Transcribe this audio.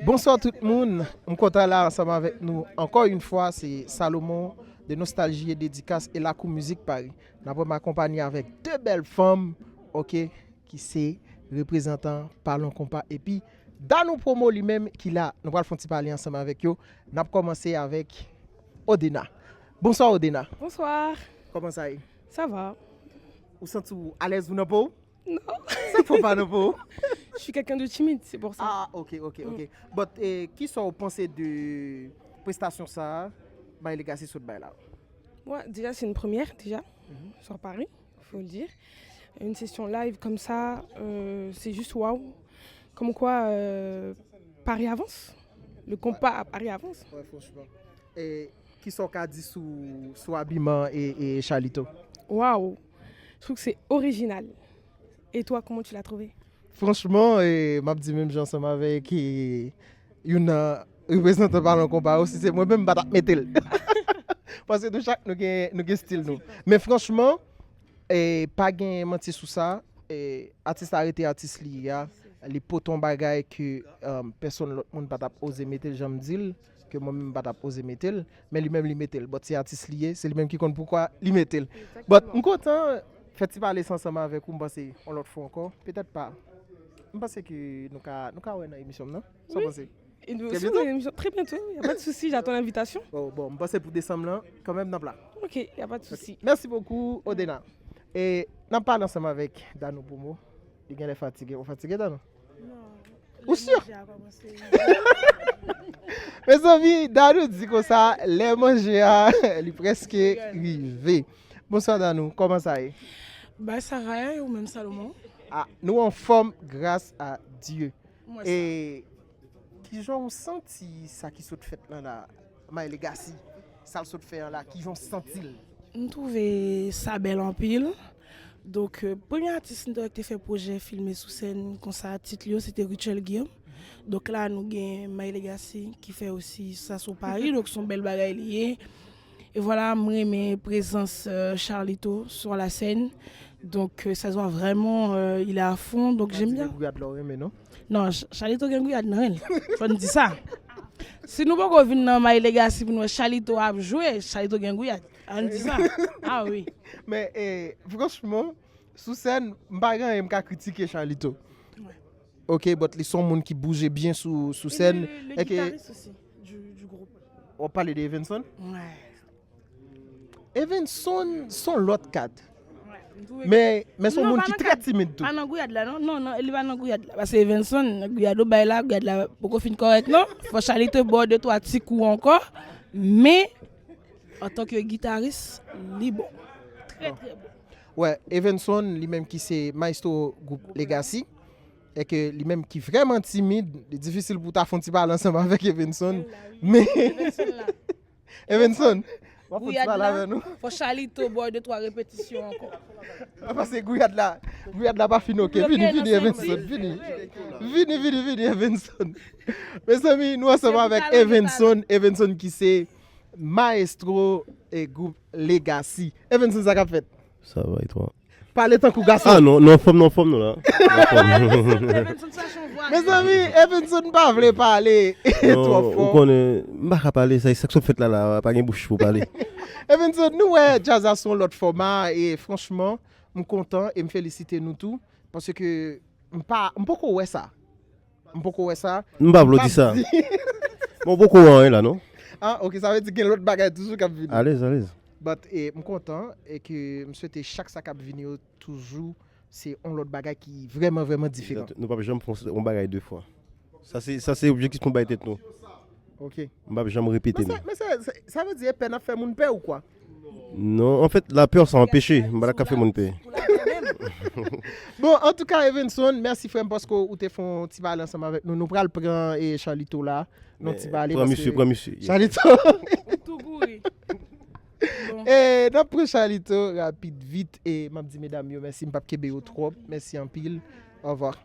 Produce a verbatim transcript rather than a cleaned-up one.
Bonswa tout moun, m kontan la ansanm avèk nou ankò yon fwa, se Salomon de Nostalgie et Dédicace e Lakou Mizik Paris. N ap akonpanye avèk de bèl fanm, oke, ki se reprezantan Palon Konpa epi Danou Promo li menm ki la. Nou pral fè yon ti pale ansanm avèk yo. N ap kòmanse avèk Odena. Bonswa Odena. Bonswa. Kòman sa ye? Sa va. Ou santi w alèz ou nan po w? Non. Sa k fè w pa nan po w? Je suis quelqu'un de timide, c'est pour ça. Ah, ok, ok, ok. But, eh, kisa w panse de prestasyon sa a Maëlle Gacy sot bay la? Bon, déjà, c'est une première, déjà, sur Paris, faut le dire. Une session live comme ça, euh, c'est juste waouh. Comme quoi, euh, Paris avance. Le compas à Paris avance. Ouais, franchement. E kisa w ka di sou, sou abiman e, e Charlito? Waouh! Je trouve que c'est original. Et toi, comment tu l'as trouvé? Franchman, e, m ap di menm jan ansanm avèk, e, youn nan reprezantan Palon Konpa yo, si se mwen menm, m pa t ap mete l. Paske nou chak, nou gen, nou gen stil nou. Men franchman, e, pa gen manti sou sa, e, atis la rete atis li ye a, li pote yon bagay ke, um, pèsonn lòt moun pa t ap oze mete l, jan m di l, ke mwen menm m pa t ap oze mete l, men li menm li mete l. But se atis li ye, se li menm ki konn poukwa li mete l. But m kontan fè ti pale sa ansanm avèk ou, m panse yon lòt fwa ankò, petèt pa. M panse ke nou ka, nou ka wè nan emisyon m nan. Sa w panse? Et nous aussi, on a une émission très bientôt, il n'y a pas de souci, j'attends l'invitation. Bon, bon, m panse pou desanm lan, kanmenm n ap la. Ok, il n'y a pas de souci. Merci beaucoup, Odena. E n ap pale ansanm avèk Danou Promo. Li genlè fatige. Ou fatige, Danou? Non. Ou si? Mezanmi, Danou di konsa, lè manje a, li prèske rive. Bonswa, Danou. Kòman sa ye? Bay sa va, e ou menm, Salomon? Ah, nou anfòm, gras a Dye. E kijan w santi sa ki sot fèt lan la, Maëlle Gacy? Sa l sot fè an la, kijan w santi l? M twouve sa bèl anpil. Donk, euh, premye atis nou te wè ki te fè pwojè filme sou sèn konsa, tit li yo, se te Rutshelle Guillaume. Donk la, nou gen Maëlle Gacy ki fè osi sa sou Paris. Donk, se yon bèl bagay li ye. E vwala, m renmen prezans, euh, Charlito sur la scène. Donc, euh, ça se voit vraiment, euh, il est à fond. Donc, j'aime bien. Gouyad la w renmen, non? Non, Ch-, Charlito gen gouyad nan men l. Fò n di sa. Si nou poko vin nan Maëlle Gacy pou n wè Charlito ap jwe, Charlito gen gouyad. Ann di sa. Ah wi. Men, eh, franchman, sou sèn, m pa gen anyen m ka kritike Charlito. Wi. Ok, but li se yon moun ki bouje byen sou, sou sèn. E le, le guitariste aussi du, du groupe. W ap pale de Evenson? Wi. Evenson se yon lòt kad. Men, men se yon moun ki trè timid tou. Pa nan gouyad la, non? Non, non, li pa nan gouyad la. Paske Evenson, gouyad ou bay la, gouyad la poko fin kòrèk, non? Fò Charlito ba w de twa ti kou ankò. Men, antanke gitaris, li bon. Trè, trè bon. Wè, Evenson, li menm ki se maestro gwoup Legacy, e ke li menm ki vrèman timid, li difisil pou w ta fè yon ti pale ansanm avèk Evenson. Men, Evenson, w ap fè yon ti pale avè nou. Fò Charlito ba w de twa repetisyon ankò. Paske gouyad la, gouyad la pa fin, ok. Vini, vini, Evenson, vini. Vini, vini, vini, Evenson. Mezanmi, nou ansanm avèk Evenson, Evenson ki se maestro e gwoup Legacy. Evenson, sa k ap fèt? Sa va, e twa? Pale tankou gason. Ah, non, nou anfòm, nou anfòm, nou la. Nou anfòm. Mezanmi, Evenson pa vle pale twò fò. Non, ou konnen, m pa ka pale, sa, sa k sot fèt la, la, pa gen bouch pou pale. Evenson, nou wè djaz la se yon lòt fòma, e franchman, m kontan e m felisite nou tou, paske m pa, m poko wè sa. M poko wè sa. M pa vle di sa. Bon, poko wè anyen la, non? Ah, ok, sa vle di gen lòt bagay toujou k ap vini. Alèz, alèz. But, e, m kontan e ke m swete chak sa k ap vini yo toujou se yon lòt bagay ki vrèman, vrèman diferan. Egzat. Nou p ap janm fè yon bagay de fwa. Sa se, sa se objektif nou bay tèt nou. Ok. M p ap janm repete nou. Men sa, men sa, sa, sa vle di epè n ap fè moun pè ou kwa? Non, anfèt, lapè sa anpeche. M pa ta ka fè moun pè. Bon, antouka, Evenson, mèsi frè m paske ou te fè yon ti pale ansanm avèk nou. Nou pral pran, e, Charlito la. Yon ti pale. Pran misye, pran misye. Charlito. Ou tou kouri. Bon. E, n ap pran Charlito rapid, vit. E, m ap di medam yo mèsi. M p ap kenbe yo twòp. Mèsi anpil. Au revoir.